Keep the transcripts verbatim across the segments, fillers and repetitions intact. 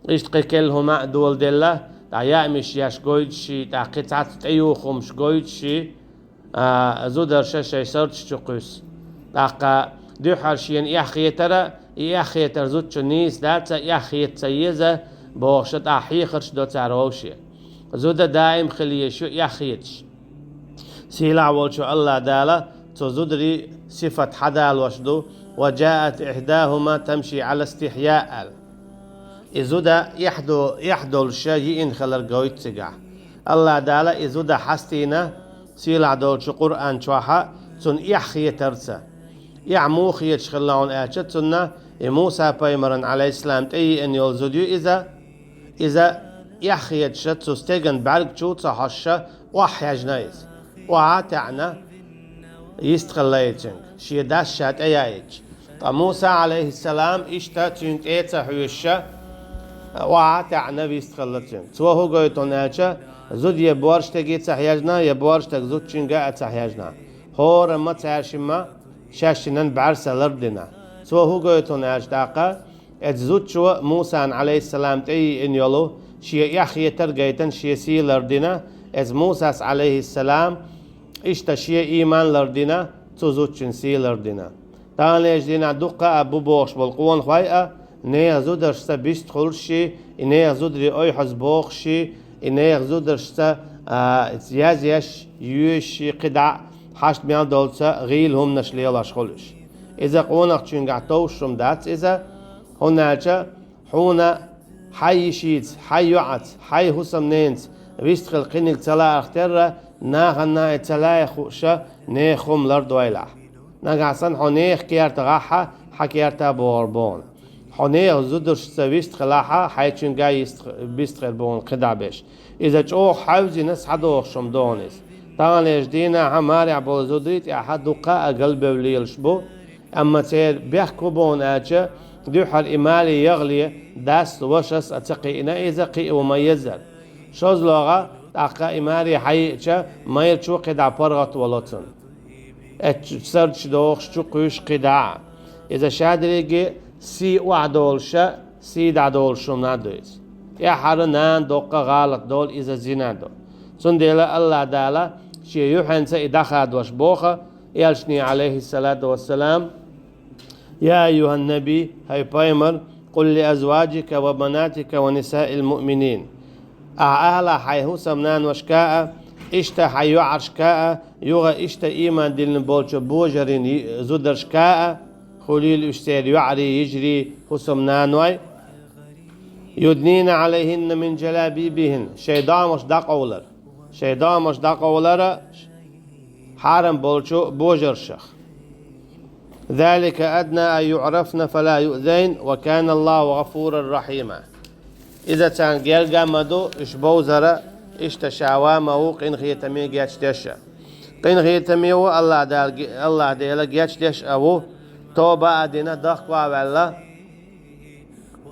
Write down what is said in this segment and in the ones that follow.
Иштта кхы керла хӀума а доладелла, тӀаккха яамаш еш гойтуш, тӀаккха кхин цхьацца тӀеюхамаш гойтуш, а, зударша шоай сардаш чу кхуьссу. ТӀаккха дуьххьара шена эхь хетар, и эхь хетар зудчун нийса дац, эхь хета ца еза, бохуш, тӀаккха хьехарш до цара вовше. Зуда даим хила езаш ю эхь хеташ. Сийлахь волчу АллахӀ Дала цу зударийн сифат хьадалош ду: «وجاءت إحداهما تمشي على استحياء», аьлла. И зуда эхь до-, эхь долуша йиъна хилар гойту цигахь. АллахӀ Дала и зуда хьастийна сийлахь долчу Къуръан чохь цунна эхь хетарца. Эхь муха хеташ хилла хьуна аьлча, цунна и Муса-пайхамаран, Ӏалайхиссалам, тӀееана йолу зуда ю иза. Иза эхь хеташ, цу стеган бӀаьрг чу ца хьожуш, охьахьаьжна иза. Охьа а таьӀна, йистхилла и цуьнга, шен дас ша тӀеяйча. Ткъа Муса, Ӏалайхиссалам, иштта цуьнга тӀе а ца хьоьжуш, охьа а таьӀна, вистхилла цуьнга. Цо хӀун гойту хьуна аьлча, зуда я боьрша стеге ца хьежна, я боьрша стаг зудчуьнга а ца хьежна. ХӀорамма цаьршимма шаьшшинан бӀаьрса лардина. Цо хӀун гойту хьуна аьлча, тӀаккха, эцу зудчо Мусана, Ӏалайхиссалам, тӀееана йолу шен эхь хетар гайтина, шен сий лардина, эцу Мусас, Ӏалайхиссалам, иштта шен ийман лардина, цу зудчун сий лардина. Таханлерчу дийнахь дуккха а бу бохуш болу къонахой а, нехан зударшца бистхуьлуш, и нехан зударий ойхьаза бохуш, и нехан зударшца, а, язъеш, йоьшуш, кхидӀа хьашт мел долуца гӀийла хӀуманаш лелош хуьлуш. Иза къонахчуьнгахь товш хӀума дац иза, хӀунда аьлча хьуна хьайн йишица, хьайн йоӀаца, хьайн хӀусамненаца вистхила кхиниг ца лаарх терра, нахана и ца лаьа хууша, нехан хӀума лардойлахь. Нагахь санна хьо нехан керта гӀахь, хьан керта богӀур бу хьуна. Хьо нехан зударшца вистхилахь, хьайчуьнга йист-, бистхир бу хьуна кхидӀа беш. Иза чӀогӀа хьаьвзина схьадогӀуш хӀума ду хьуна иза. Таханлерчу дийнахь марехь болу зударий тӀехь дуккха а галбевлла лелаш бу, амма церан бехк хӀун бу хьуна аьлча, дуьххьара и маре яхале, дас, вашас а ца кхиъна иза, кхио ма-еззара. ШозлагӀа, тӀаккха и маре хьаеъча, майрачо кхидӀа паргӀат вало цунна. Эцу сардаш дохуш чу кхуьйсуш кхидӀа а. Иза шадерриге сий охьадолуша, сий дӀадолуш хӀума ду иза. ТӀаьххьара нана доккха гӀалат долу иза зина ду. Цундела АллахӀ Дала шен юьхьанца и дӀахадош боху, элчане, Ӏалайхиссалату вассалам: «يا أيها النبي», хӀай пайхамар, «قل لأزواجك وبناتك ونساء المؤمنين». Ахьа алахь хьайн хӀусамнаношка а, иштта хьайн йоӀаршка а, юха иштта ийман диллина болчу божарийн йи-, зударшка а, хуьлийла уьш церан йоӀарий, йижарий, хӀусамнаной, «يدنين عليهن من جلابيبهن», шайн домаш дӀакъовлар. Шайн домаш дӀакъовлара хьарам болчу божаршах. «ذلك أدنى أن يعرفن فلا يؤذين، وكان الله غفورا رحيما». Иза царна герга а ма ду, уьш бовзара, иштта ша ва ма ву къинхетаме гечдеш а. Къинхетаме ву АллахӀ Дала, АллахӀ Дела гечдеш а ву, тоба а дина, дахка а ваьлла,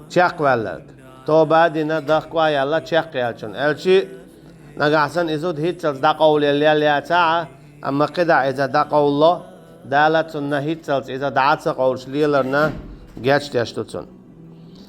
чекхваьлларг. Тоба а дина, дахка а яьлла чекхъяьллачун. Аьлчи, нагахь санна и зуда хӀинццалц дӀакъовлаелла яцахь а, амма кхидӀа иза дӀакъовлало, Дала цунна хӀинццалц иза дӀа а ца къовлуш леларна гечдеш ду цунна.